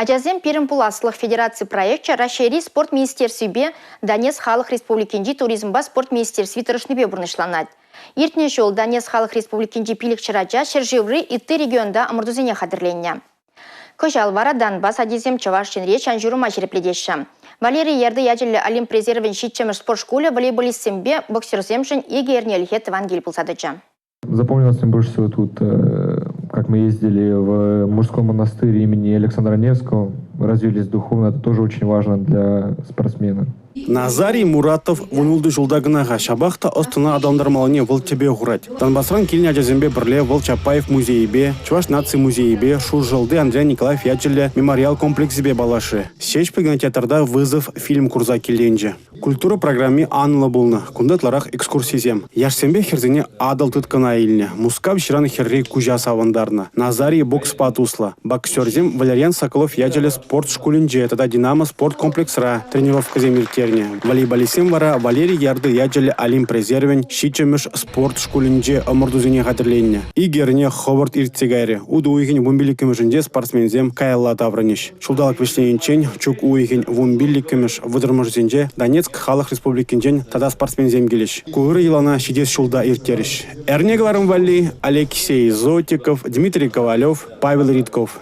Ачасем пирӗн пуласлӑх федераци проекчӗ Раҫҫейри спорт министерствипе Донецк Халӑх Республикинчи туризмпа спорт министерстви тӑрӑшнипе пурнӑҫланать. Иртнӗ ҫул Донецк Халӑх Республикинчи пилӗкҫӗр ача ҫӗршыври ытти регионта ӑмӑртусене хатӗрленнӗ. Кӑҫал вара Донбасс ачисем Чӑваш Енре ҫан-ҫурӑма ҫирӗплетеҫҫӗ. Валерий Ярды ячӗллӗ Олимп резервӗн ҫиччӗмӗш спорт шкулӗ волейболистсемпе боксерсемшӗн икӗ эрнелӗхе тӑван кил пулса тӑчӗ. Запомнилось мне больше всего тут, как мы ездили в мужской монастырь имени Александра Невского, развились духовно, это тоже очень важно для спортсмена. Назарий Муратов 16 ҫулта кӑна-ха, ҫапах та ӑс-тӑна аталантармаллине вӑл тӗпе хурать. Донбасран килнӗ ачасемпе пӗрле вӑл Чапаев музейӗпе, Чӑваш наци музейӗпе, Шуршӑлти Андриян Николаев ячӗллӗ мемориал комплексӗпе паллашрӗ. Ҫеҫпӗл кинотеатрта «Вызов» фильм курса киленчӗ. Культура программи анлӑ пулнӑ. Кунта ытларах экскурсисем. Яшсемпе хӗрсене Атӑл тыткӑна илнӗ. Мускав ҫыран хӗрри куҫа савӑнтарнӑ. Назарий бокспа туслӑ. Боксерсем Валерьян Соколов ячӗллӗ спорт шкулӗнче тата «Динамо» спорт комплексра тренировкӑсем ирттернӗ. Волейболистсем вара Валерий Ярды ячӗллӗ Олимп резервӗн 7-мӗш спорт шкулӗнче ӑмӑртусене хатӗрленнӗ. Икӗ эрне хӑвӑрт иртсе кайрӗ. Утӑ уйӑхӗн 15-мӗшӗнче спортсменсем каялла таврӑнӗҫ. Ҫулталӑк вӗҫлениччен чӳк уйӑхӗн 15-мӗш 30-мӗшӗсенче Донецк Халӑх Республикинчен тата спортсменсем килӗҫ. Ку ырӑ йӑлана ҫитес ҫулта ирттерӗҫ. Эрне кӑларӑм валли Алексей Зотиков, Дмитрий Ковалев, Павел Ритков.